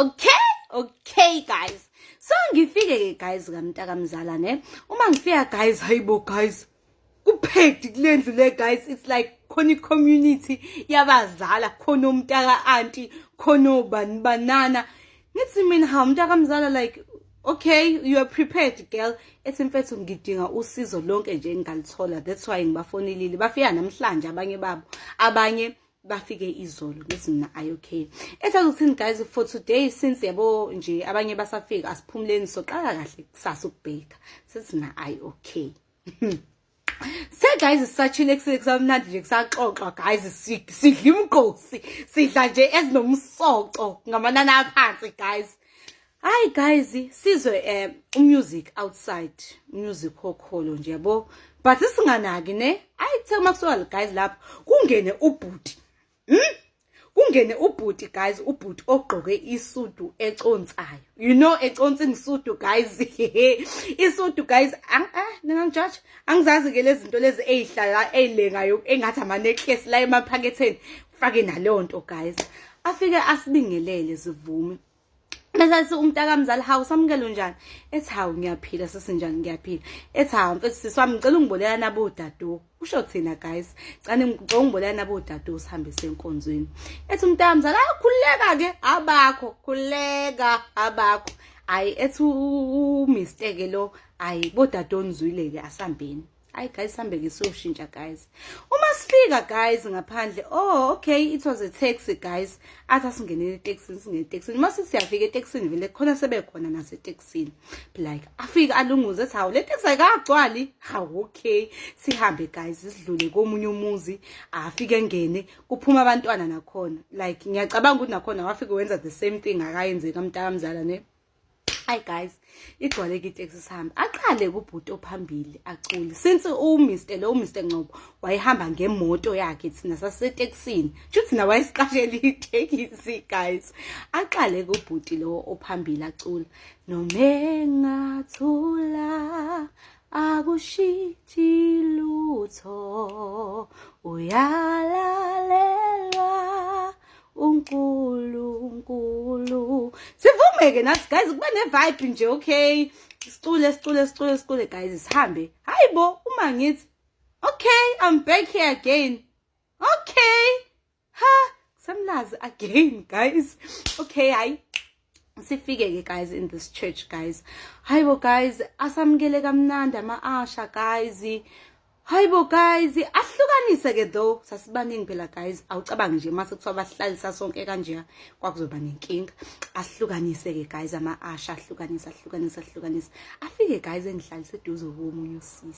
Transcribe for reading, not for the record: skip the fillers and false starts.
Okay, guys, so ngifike ke guys kamntakamzala ne. Uma ngifika guys, hayibo guys, ku-packed kule ndlu le guys. It's like khona i-community yabazala, khona umntaka auntie, khona obani banana. Ngithi mina, "Hawu mntakamzala, like, okay, you are prepared, girl." Ethi, "Mfethu, ngidinga usizo lonke nje engingalithola, that's why ngibafonelile." Bafika namhlanje abanye babo, abanye bafike izolo. Ngithi mina, "Ayi, okay." Ethi akuthini guys, for today, since yabo nje abanye basafika, asiphumuleni, soqala kahle kusasa ukubheka. Sithi mina, "Ayi, okay." Se guys, sisachile ekuseni, kusamnandi nje, kusaxoxwa guys, sidla imgosi, sidla nje ezinomsoco ngamanani aphansi guys. Hayi guys, sizwe umusic outside, music okholo nje yabo, but singanaki ne. Ayi, kuthe uma kusuka guys lapho kungene ubhuti, Kungene ubhuti guys, ubhuti ogqoke isudu econsayo, econsa ingisudu guys, isudu guys. Ningangijaji, angizazi ke lezi zinto lezi ezihlala ezilengayo engathi ama necklace la emaphaketheni, fake naleyo nto guys. Afike asibingelele, sivume. Bese umntakamzali, "Hawu Samukelo, njani?" Ethi, "Hawu, ngiyaphila, sesinjani?" "Ngiyaphila." Ethi, "Hawu mfethu, sisi wami, ngicela ungiboleka nabodado." Usho thina guys, "Cane ngicela ungiboleka nabodado, sihambe senkonzweni." Ethi umntakamzali, "Akhululeka ke abakho, khululeka abakho." Hayi, ethi uMr lo, "Hayi bodado, nizwile ke, asambeni." Hayi guys, sambe ke siyoshintsha guys. Uma sifika guys ngaphandle, oh okay, it was a taxi guys. Athi asingenele etekisini, singene etekisini. Mase siyafika etekisini vele khona sebekhona nasetekisini. Like afika alunguze, ethi, "Hawu, le taxi ayikagcwali." Hawu, okay. Sihambe guys, sidlule komunye umuzi, afike engene, kuphuma abantwana nakhona. Like ngiyacabanga ukuthi nakhona wafika wenza the same thing akayenze kamntakamzala ne. Hayi guys, igcwale ke iteksi, sihambe. Aqale kubhuti ophambili acule. Since uMr lo, uMr Ngcobo, wayehamba ngemoto yakhe, thina sasetekisini. Shuthi thina wayesiqashela itekisi guys. Aqale kubhuti lo ophambili acula, "Noma engathula akushintshi lutho, uyalalelwa uNkulunkulu." Sivume ke nathi guys, kuba ne vibe nje, okay. Sicule, sicule, sicule, sicule guys, sihambe. Hayibo, uma ngithi okay, I'm back here again. Okay. Ha, samlazi again guys. Okay, hayi. Sifike ke guys in this church guys. Hayibo guys, asamukele kamnandi ama-usher guys. Hayibo guys, ahlukanise ke though, sasibaningi phela guys. Awucabangi nje mase kuthiwa bahlalisa sonke kanje, kwakuzoba nenkinga. Ahlukanise ke guys ama-usher, ahlukanise, ahlukanise, ahlukanise. Afike guys engihlalise eduze komunye usisi.